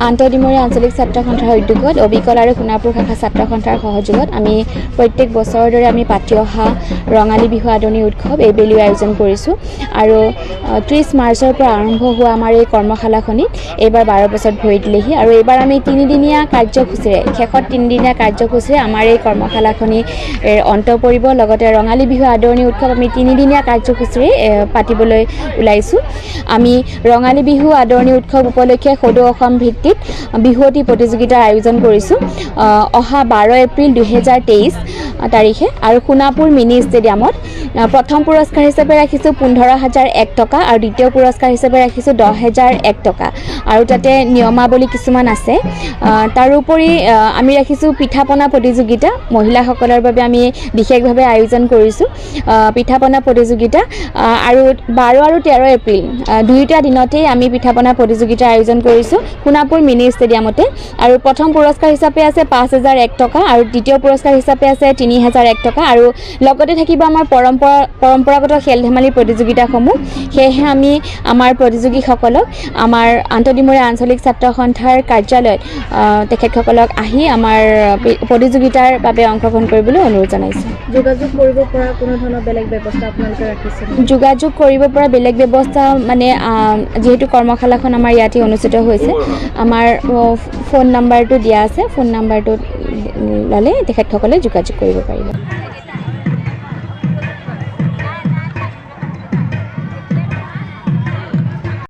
আন্তঃডিমৰীয়া আঞ্চলিক ছাত্ৰ সন্থাৰ উদ্যোগত অবিকল আৰু সোণাপুৰ শাখা ছাত্ৰ সন্থাৰ সহযোগত আমি প্ৰত্যেক বছৰৰ দৰে আমি পাতি অহা ৰঙালী বিহু আদৰণি উৎসৱ এইবেলিও আয়োজন কৰিছোঁ। আৰু 30 মাৰ্চৰ পৰা আৰম্ভ হোৱা আমাৰ এই কৰ্মশালাখনিত এইবাৰ 12 বছৰত ভৰি দিলেহি। আৰু এইবাৰ আমি তিনিদিনীয়া কাৰ্যসূচীৰে, শেষত তিনিদিনীয়া কাৰ্যসূচীৰে আমাৰ এই কৰ্মশালাখনি অন্ত পৰিব। লগতে ৰঙালী বিহু আদৰণি উৎসৱ আমি তিনিদিনীয়া কাৰ্যসূচীৰে পাতিবলৈ ওলাইছোঁ। আমি ৰঙালী বিহু আদৰণি উৎসৱ উপলক্ষে সদৌ অসম ভিত্তিত বিহুৱতী প্ৰতিযোগিতাৰ আয়োজন কৰিছোঁ অহা 12 এপ্ৰিল 2023 তাৰিখে আৰু সোণাপুৰ মিনি ষ্টেডিয়ামত। প্ৰথম পুৰস্কাৰ হিচাপে ৰাখিছোঁ 15,001 টকা আৰু দ্বিতীয় পুৰস্কাৰ হিচাপে ৰাখিছোঁ 10,001 টকা আৰু তাতে নিয়মাৱলী কিছুমান আছে। তাৰোপৰি আমি ৰাখিছোঁ পিঠা পনা প্ৰতিযোগিতা, মহিলাসকলৰ বাবে আমি বিশেষভাৱে আয়োজন কৰিছোঁ পিঠা পনা প্ৰতিযোগিতা। আৰু 12 আৰু 13 এপ্ৰিল দুয়োটা দিনতেই আমি পিঠা পনা প্ৰতিযোগিতাৰ আয়োজন কৰিছোঁ সোণাপুৰ মিনি ষ্টেডিয়ামতে। আৰু প্ৰথম পুৰস্কাৰ হিচাপে আছে 5,001 টকা আৰু দ্বিতীয় পুৰস্কাৰ হিচাপে আছে 3,001 টকা আৰু লগতে থাকিব আমাৰ পৰম্পৰাগত খেল ধেমালি প্ৰতিযোগিতাসমূহ। সেয়েহে আমি আমাৰ প্ৰতিযোগীসকলক আমাৰ আন্তঃডিমৰীয়া আঞ্চলিক ছাত্ৰ সন্থাৰ কাৰ্যালয়ত তেখেতসকলক আহি আমাৰ প্ৰতিযোগিতাৰ বাবে অংশগ্ৰহণ কৰিবলৈ অনুৰোধ জনাইছোঁ। যোগাযোগ কৰিব পৰা কোনো ধৰণৰ বেলেগ ব্যৱস্থা আপোনালোকে ৰাখিছে? যোগাযোগ কৰিব পৰা বেলেগ ব্যৱস্থা মানে যিহেতু কৰ্মশালাখন আমাৰ ইয়াতে অনুষ্ঠিত হৈছে, আমাৰ ফোন নাম্বাৰটো দিয়া আছে, ফোন নাম্বাৰটো ল'লে তেখেতসকলে যোগাযোগ কৰিব পাৰিব।